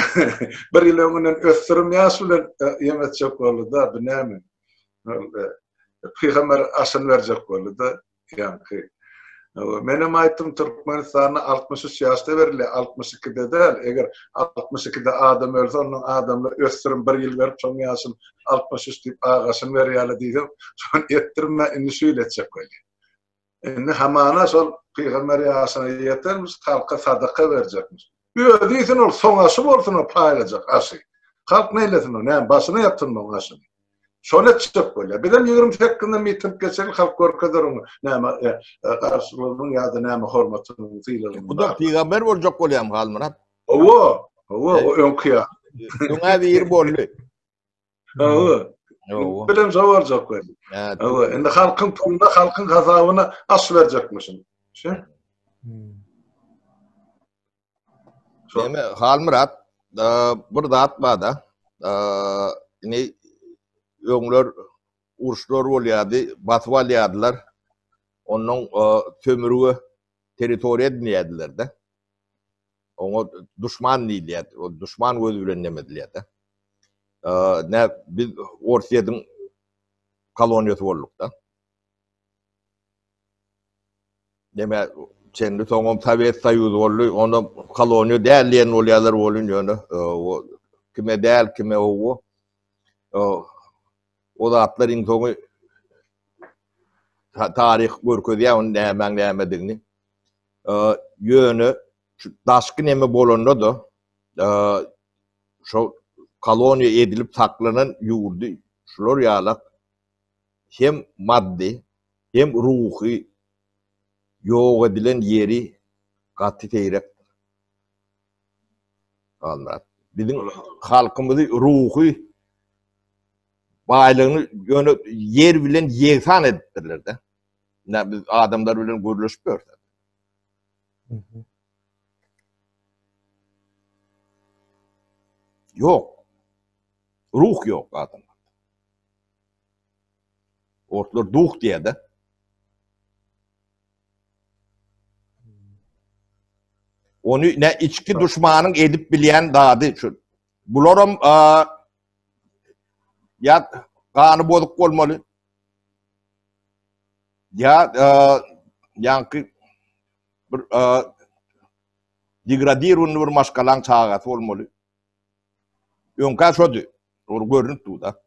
bir ýyl öňünden ösdürim ýaş bilen ýem etjek boldy-da, bu näme? Pygamber aşyny berjek boldy-da. Ýaňky. Menem aýtdym, Türkmenistanda 63 ýaşda berilýär, 62-de däl. Eger 62-de adam ölse, ondan adamlar ösdürim bir ýyl berip, şoň ýaşyny 63 diýip agaşyny berýärler diýsem, şony etdirme, indi şu ýyl etjek bolýar. Indi hamana şol pygamber ýaşyna ýetenmiş, halka sadaka berjekmiş. Özi iýsin ol, soň aşy bolsun o paýlajak aşy. Halk neýlesin o, näme başyna ýapsyn oň aşyny. Şony etjek bolýar. Bizem 28-nde miting geçireli, halk görkezer oňa näme garşylygynyň ýa-da näme hormatynyň, sylagynyň. Bu da pygamber boljak bolýarmy Halmyrat? Hawa, hawa, o öňki ýa. Öňä biri boldy. Hawa. Hawa. Bilen şo boljak boldy. Hawa, indi halkyň puluna, halkyň hasabyna aş berjekmişin. Şe? Näme, Halmyrat, bir zat bar-da. Indi öňler uruşlar bolýardy, basyp alýardylar. Ondan sömürge territoriýa edinýärdiler-de. Oňa duşman diýilýärdi. O duşman gözi bilen neme edilýärdi. Ne biz Orsýetiň koloniýasy bolduk-da. Neme çenli soňam Sowet Soýuzy boldy. Onda koloniýa däl diýen bolýarlar bolun ýöne o kime däl, kime owo. O zatlar iň soňy taryh görkezýär ony nämäň nämedigini. Ýöne şu daşky neme bolanda-da şo koloniýa edilip saklanan ýurdy şular ýalak hem maddy, hem ruhy ýok edilen ýeri gaty seýrekdir. Halmyrat. Biziň halkymyzy ruhy baýlygyny ýöne ýer bilen ýegsan edipdirler-de. Ine biz adamlar bilen gürleşip ýörüs. Ýok. Ruh ýok adamlarda. Orslar duh diýýär-de. Ony ne içki duşmanyň edip bilýän zady şu. Bularam ýa gany bozuk bolmaly. Ýa ýaňky bir degradirowny bir maşgalaň çagasy bolmaly. Öňkä şody. Ol görünip dur-da.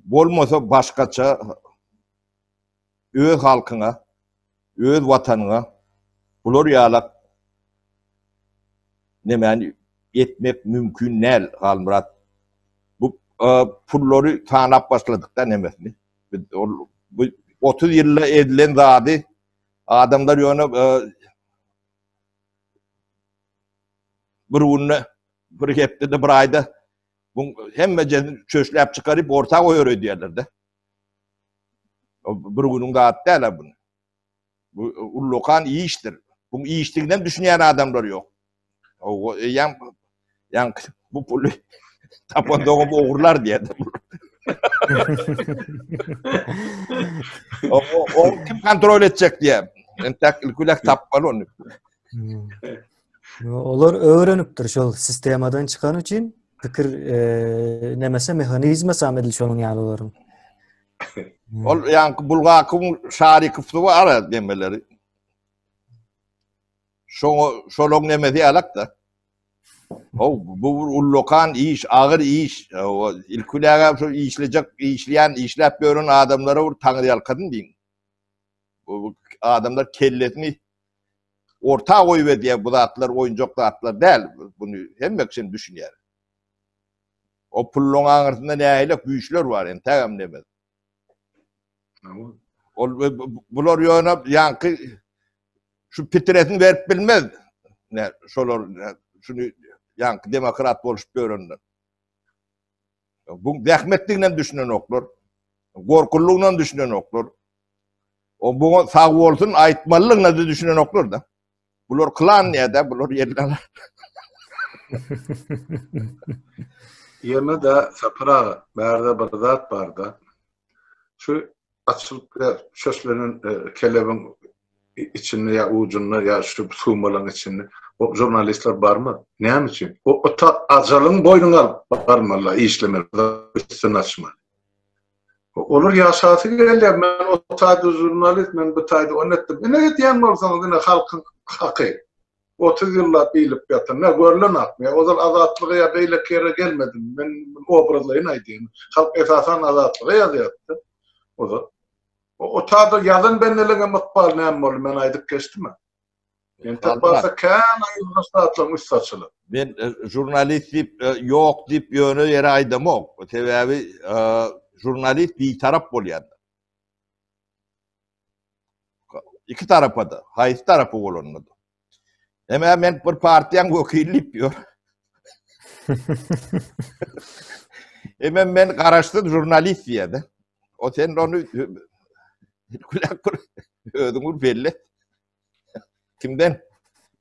Bolmasa başgaça öz halkyňa, öz watanyňa bular ýalak nemäni etmek mümkin däl Halmyrat. Bu pullary sanap başladyk-da nemesini. Biz ol bu 30 ýylda edilen zady adamlar ýöne bir günde, bir hepdede, bir aýda bu hemmejesini çöşläp çykaryp orta goýar öýdýärler-de. Bir günüň zady däl bu. Bu ullakan işdir. Bu işdiginem düşünýän adamlar ýok. O eýýäm ýaňky bu puly tapan dogum ogurlar diýýär. O, o kim kontrol etjek diýýär. Entek ilki tapmaly ony. Olar öwrenipdir şol sistemadan çykan üçin pikir e, nemese mehanizme sam edil şonuň ýaly olaryň. Ol ýaňky Bulgakowyň Şarikowsy bar ara demeleri. Şoňa şolaň nemesi ýalak-da. O bu bir ullakan iş, agyr iş. İlk biläge şu işlejek, işleýän, işläp ýören adamlara bir taňryýalkasyn diýiň. Bu adamlar kellesini orta goýup edýär, bu zatlar oýunjak zatlar däl. Bunu hemme kişi düşünýär. O pulluň aňyrsynda nähili güýçler bar, entägem demez. Ol bular ýöne ýaňky şu pitresini berip bilmez. Ne şolar şuny ýaňky demokrat boluşup ýörenler. Bu zähmetligine düşünenoklar. Gorkulygyna düşünenoklar. O buňa sag bolsun aýtmalygyna da düşünenoklar da. Bular klan diýä-de, bular ýerler. Ýene-de Sapar aga, bärde bir zat bar-da. Şu açylyp şöhlenen kelebiň içinde ýa ujunda ýa şu sumalaň içinde o žurnalistler barmy? Näme üçin? O ota ajalyň boýnuňa alyp barmalylar, işlemeli, üstüni açmaly. Olar ýaşasy gelýär, men o taýda žurnalist, men bu taýda ony etdim. Ine edýän bolsaňyz, ine halkyň haky. 30 ýyllap iýlip ýatan, ne görlen hakmy? Ýa ozal Azatlyga ýa beýleki ýere gelmedim. Men obrazlaýyn aýdýan. Halk esasan Azatlyga ýazýardy ozal. O taýda ýazan bendeleň hem ykbaly näme boldy, men aýdyp geçdim-ä. Entek barsa kän aýylgyç zatlaryň üsti açylar. Men žurnalist diýip, ýok diýip ýöne ýere aýdamok. Sebäbi žurnalist bitarap bolýar. Iki tarapa-da, haýsy tarapy bolanda-da. Emma men bir partiýaň wekili diýip ýör. Emma men garaşsyz žurnalist diýýär-de. O sen ony kulak bir özüň bir belli. Kimden?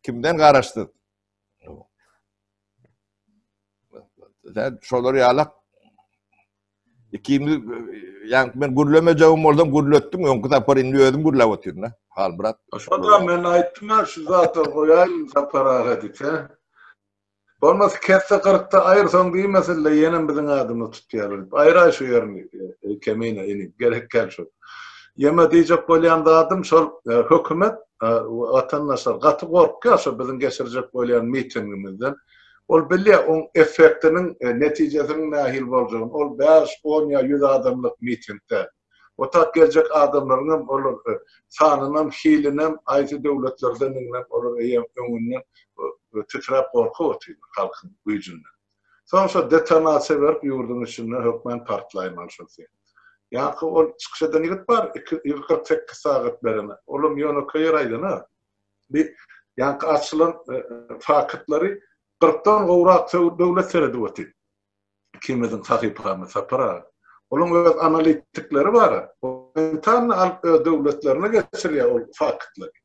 Kimden garaşsyz? Sen şolar ýalak ikimiz ýa men gürlemejegim bolsam gürletdim öňki sapar indi özüm gürläp otyryn ha. Halmyrat. Şoda men aýtdym ha şu zata goýaýyn Sapar aga diýip. Bolmasa kesse gyrkda aýyr soň diýmesinle ýenem biziň adymyzy tutýarlar diýip. Aýyraý şu ýerini Kemine inim gerek däl şol. Ýeme diýjek bolýan zadym şol hökümet watandaşlar gaty gorkýar şo biziň geçirjek bolýan mitingimizden. Ol bilýär oň effektiniň netijesiniň nähili boljagyny. Ol bäş, on ýa ýüz adamlyk miting däl. Otap geljek adamlaryňam olar sanynam, hilinem, haýsy döwletlerdendiginem olar eýýäm öňünden titräp gorkup otyrlar halkyň güýjünden. Soň şo detonasiýa berip ýurduň içinde hökmän partlaýmaly şol sen. Ýaňky ol çykyş eden ýigit bar, 248 sagat beren, olam ýönekeý ýer aýdan-a. Bir ýaňky açylan faktlary kyrkdan gowrak döwlet seredip otyr. Ikimiziň sahypamyz Sapar aga. Olaň öz analitikleri bar. Momentalny alyp öz döwletlerine geçirýär ol faktlary.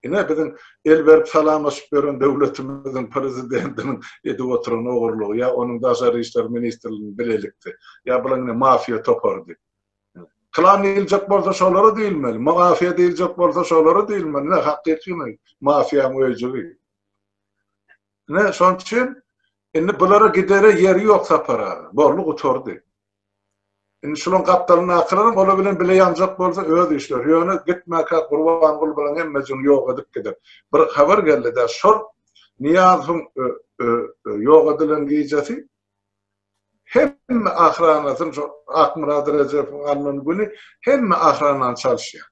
Ine biziň el berip salamlaşyp ýören döwletimiziň prezidentiniň edip oturan ogurlygy ýa onuň daşary işler ministrliginiň bilelikde ýa bulaň ine mafiýa topary diýip. Klan diýiljek bolsa şolara diýilmeli, mafiýa diýiljek bolsa şolara diýilmeli. Ine hakyky mafiýaň öýjügi. Ine, şonuň üçin indi bulara gidere ýeri ýok Sapar aga. Boldy, gutardy. Indi şulaň gapdalyndakylaram olar bilen bile ýanjak bolsa öz işleri. Ýöne gitmäkä Gurbanguly bulaň hemmejigini ýok edip gider. Bir habar geldi-dä, şol Nyýazowyň ýok edilen gijesi hemme ahranasyny şol Akmyrat Rejepowyň alnan güni hemme ahranany çalyşýar.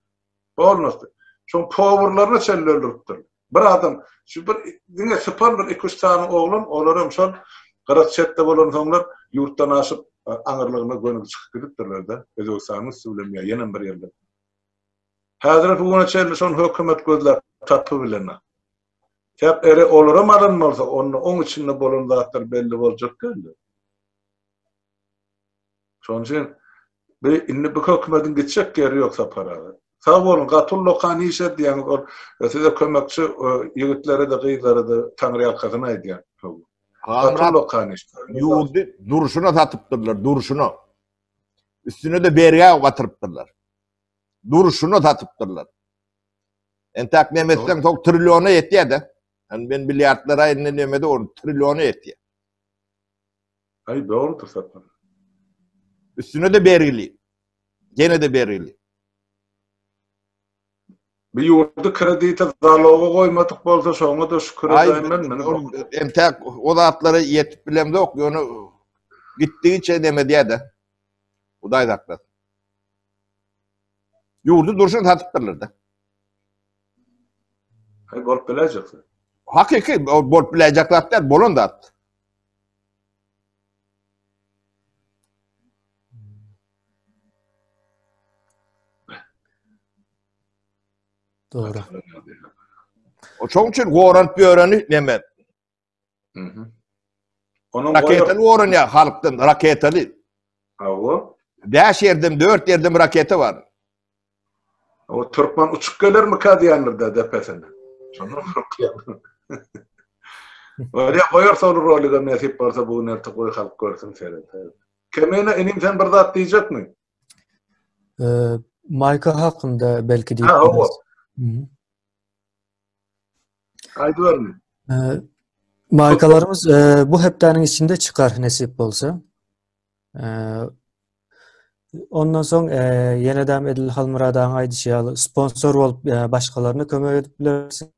Bolmasy. Şoň powurlaryna çenli öldüripdir. Bir adam, şu bir diňe sypan bir iki-üç sany oglan, olaram şol gyrak çetde bolansoňlar ýurtdan aşyp aňyrlygyna gönügi çykyp gidipdirler-de, Özbegistanyň üsti bilen ýa ýenem bir ýerler. Häzire bu güne çenli şony hökümet gözläp tapybilenok. Sebäp ere olaram alan bolsa, onda oň içinde bolan zatlar belli boljak däldi. Şonuň üçin bu indi bu hökümetiň gitjek ýeri ýok Sapar aga. Sag boluň, gaty ullakan iş edýäňiz, ol size kömekçi ýigitlere-de, gyzlara-da taňryýalkasyn aýdýan. Gaty ullakan iş. Ýurdy durşuna satypdyrlar, durşuna. Üstüne-de bergä batyrypdyrlar. Durşuna satypdyrlar. Entäk neme etseň, soň trilliona ýetýär-de. Yani men milliardlara indi nemede ol trilliona ýetýär. Aý dogrudyr Sapar. Üstüne de bergili. Gene de bergili. Bir ýurdy kredite zaloga goýmadyk bolsa şoňa da şükür edäýmen men. Entäk o zatlara ýetip bilemzok, ýöne gitdigiçe neme diýýär-de. Hudaý saklasyn. Ýurdy durşuna satypdyrlar-da. Aý bolup biläýjek. Hakyky bolup biläýjek zat däl, bolan zat. Dogry. O şoň üçin goranyp ýöreni neme? Mhm. Onuň raketaly goranýar halkdan raketaly. Hawa. 5 ýerden 4 ýerden raketa bar. O türkmen uçup gelermikä diýendir-de depesine. Şondan korkýan. Bolýa goýarys ol rolige nesip bolsa bu gün erte goý halk görsün seret. Kemine inim sen bir zat diýjekmi? Maýka hakynda belki diýip. Ha, hawa. Aýdybermi? Maýkalarymyz bu hepdäniň içinde çykar nesip bolsa. Ondan soň ýene-de edil Halmyrat agaň aýdyşy ýaly sponsor bolup başgalaryna kömek edip bilersiň.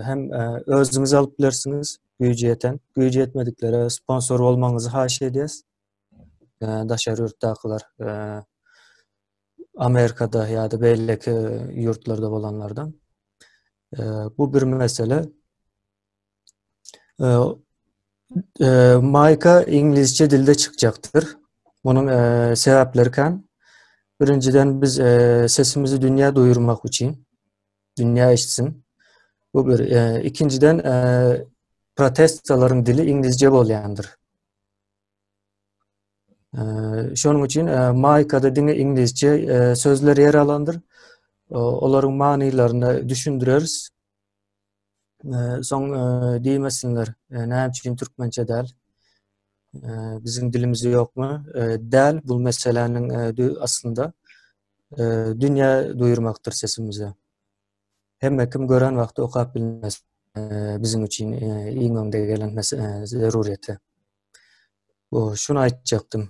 Hem özüňiz alyp bilersiňiz güýji ýeten. Güýji ýetmediklere sponsor bolmagyňyzy haýyş edýäs. Daşary ýurtdakylar Amerikada ýa-da beýleki ýurtlarda bolanlardan. Bu bir mesele. Maýka iňlisçe dilde çykjakdyr. Munuň sebäpleri kän. Birinjiden biz sesimizi dünýä duýurmak üçin, dünýä eşitsin. Bu bir. Ikinjiden protestalaryň dili iňlisçe bolýandyr. Şonuň üçin maýkada diňe iňlisçe sözler ýer alandyr. Olaryň manylaryny düşündireris. Soň diýmesinler, näme üçin türkmençe däl? Biziň dilimiz ýokmy? Däl, bu meseläniň aslynda dünýä duýurmakdyr sesimizi. Hemme kim gören wagty okap bilmez. Biziň üçin iň öňde gelen zerurýeti. Bu şuny aýtjakdym.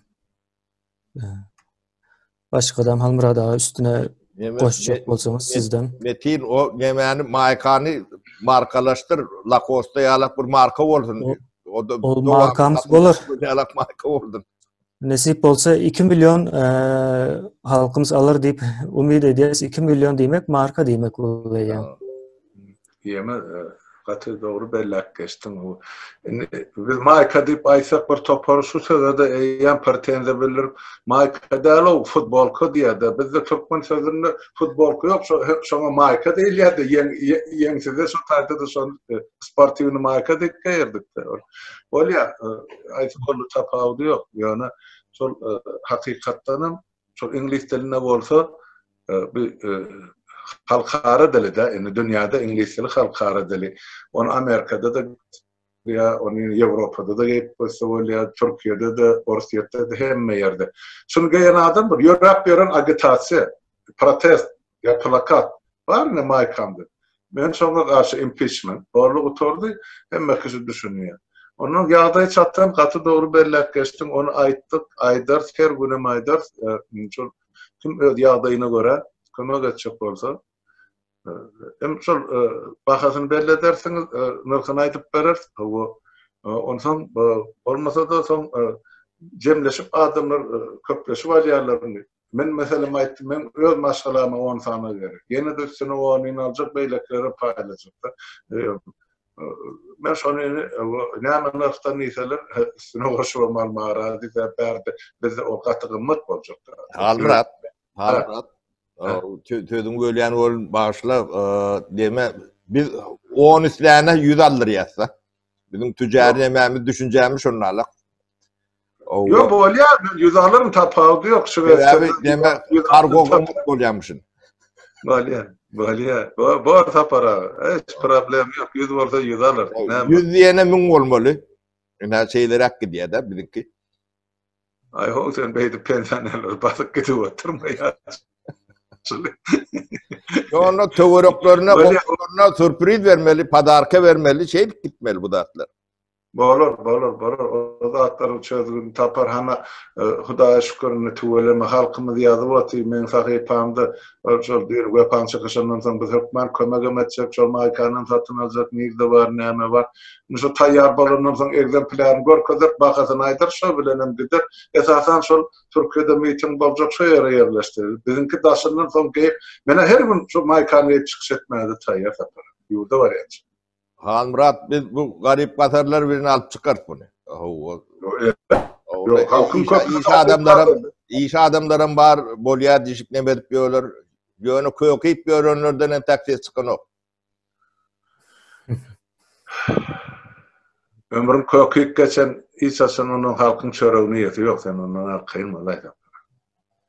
Başgadam Halmyrat aga üstüne goşjak bolsaňyz sizden. Metin o nemäni maýkany markalaşdyr, Lacoste ýalak bir marka bolsun. O da ol markamyz bolar. Ýalak marka bolsun. Nesip bolsa 2 million e, halkymyz alar diýip umyt edýäris. 2 million diýmek marka diýmek bolýar. Ýeme e, gaty dogry belläp geçdiň. Indi biz maýka diýip aýtsak bir topar şu söze-de eýýäm pretenziýa bildirip, maýka däl-ow, futbolka diýýär-de. Bizde türkmen sözünde futbolka ýok, şo şoňa maýka diýilýär-de, ýeň ýeňsize şo taýda-da şony e, sportiwnyý maýka diýip geýerdik-de. Bolýar, e, aýtsa boldy tapawudy ýok. Ýöne şol e, hakykatdanam şol iňlis dilinde bolsa bu halkara dili-de, indi dünýäde iňlis dili halkara dili. Ony Amerikada-da ýa ony Ýewropada-da geýip görse bolýar, Türkiýede-de, Orsýetde-de, hemme ýerde. Şuny geýen adam bir ýöräp ýören agitasiýa, protest ýa plakat bar ine maýkamda. Men şoňa garşy impiçment boldy gutardy, hemme kişi düşünýär. Ondan ýagdaý çatan gaty dogry belläp geçdiň, ony aýtdyk, aýdarys, her günem aýdarys. Şol kim öz ýagdaýyna görä kömek etjek bolsa, hem şol bahasyny belli edersiňiz, nyrhyny aýdyp bereris. Hawa, onsoň bolmasa-da soň jemleşip adamlar köpleşip alýarlar indi. Men meselem aýtdym, men öz maşgalama on sany gerek. Ýene-de üstüne onyny aljak, beýlekilere paýlajak-da. Men şony näme nyrhdan diýseler, üstüne goşubam almaga razy, sebäp bärde bizde o gaty gymmat boljak. Halmyrat, Halmyrat, sözüňi bölýän bolun, bagyşla, deme, biz on isläne ýüz aldyrýas-da. Biziň tüjäri nemämiz, düşünjämiz şonda alak. Ýok, bolýar, men ýüz alyryn, tapawudy ýok. Sebäbi neme kargo gymmat bolýarmyşyn. Bolýar, bolýar. Bor Sapar aga, hiç problem ýok, ýüz bolsa ýüz alyr. Ýüz diýene müň bolmaly. Ine şeýleräk gidýär-de biziňki. Aý how sen beýdip pensionerleri basyp gidip oturma ýa. ýaşuly. Onda töwereklerine, goňşularyna sürpriz bermeli, podarka bermeli, şeýdip gitmeli bu zatlar. Bolar, bolar, bolar. O zatlaryň çözgüdini tapar. Hana, Hudaýa şükür indi tüweleme halkymyz ýazyp otyr. Meň sahypamda şol düýn Wepaň çykyşyndan soň biz hökman kömegem etjek, şol maýkanam satyn aljak, nirde bar, näme bar. Indi şo taýýar bolandan soň egzemplýaryny görkezer, bahasyny aýdar, şo bilenem gider. Esasan şol Türkiýede miting boljak şo ýere ýerleşdirer. Biziňki daşyndan soň geýip, menä her gün şu maýkany geýip çykyş etmäge-de taýýar Sapar. Ýurda barýança. Halmyrat biz bu garyp gasarlar bilen alyp çykarys muny. Hawa. Ýok, halkyň köp iş adamlaram, iş adamlaram bar, bolýar diýşip neme edip ýörler. Ýöne köküp ýörenlerden entäk ses çykanok. Ömrüň köküp geçen hiç haçan ondan halkyň çöregini ýesi ýok, sen ondan arkaýyn bolaý.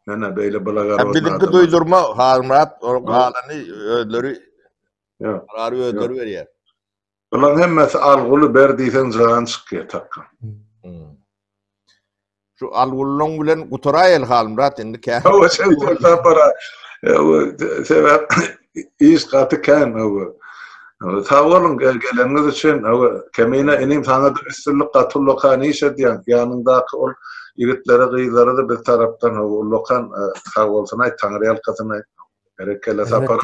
Menä beýle blagorodny Biziňki duýdurma Halmyrat, ol galany özleri Ýok. Karary özleri berýär. Bularyň hemmesi alguly ber diýseň jan çykýar takga. Hmm. Şu algulyň bilen gutaraýaly Halmyrat indi kä. Hawa şeýle tapara. Sebäp iş gaty kän hawa. Sag boluň geleniňiz üçin. Hawa Kemine inim saňa-da üstünlik gaty ullakan iş edýäň. Ýanyňdaky ol ýigitlere gyzlara-da biz tarapdan hawa ullakan sag bolsun aýt taňryýalkasyn aýt. Berekella Sapar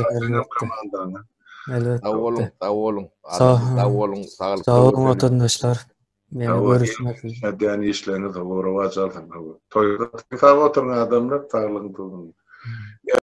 komandana. Elbetde. Sag boluň, sag boluň. Sag boluň, saglyk. Sag boluň watandaşlar. Meni görüşmek. Edýän işleriňiz rowaç alsyn. Toýda sag oturyň adamlar, saglygyň tutuň.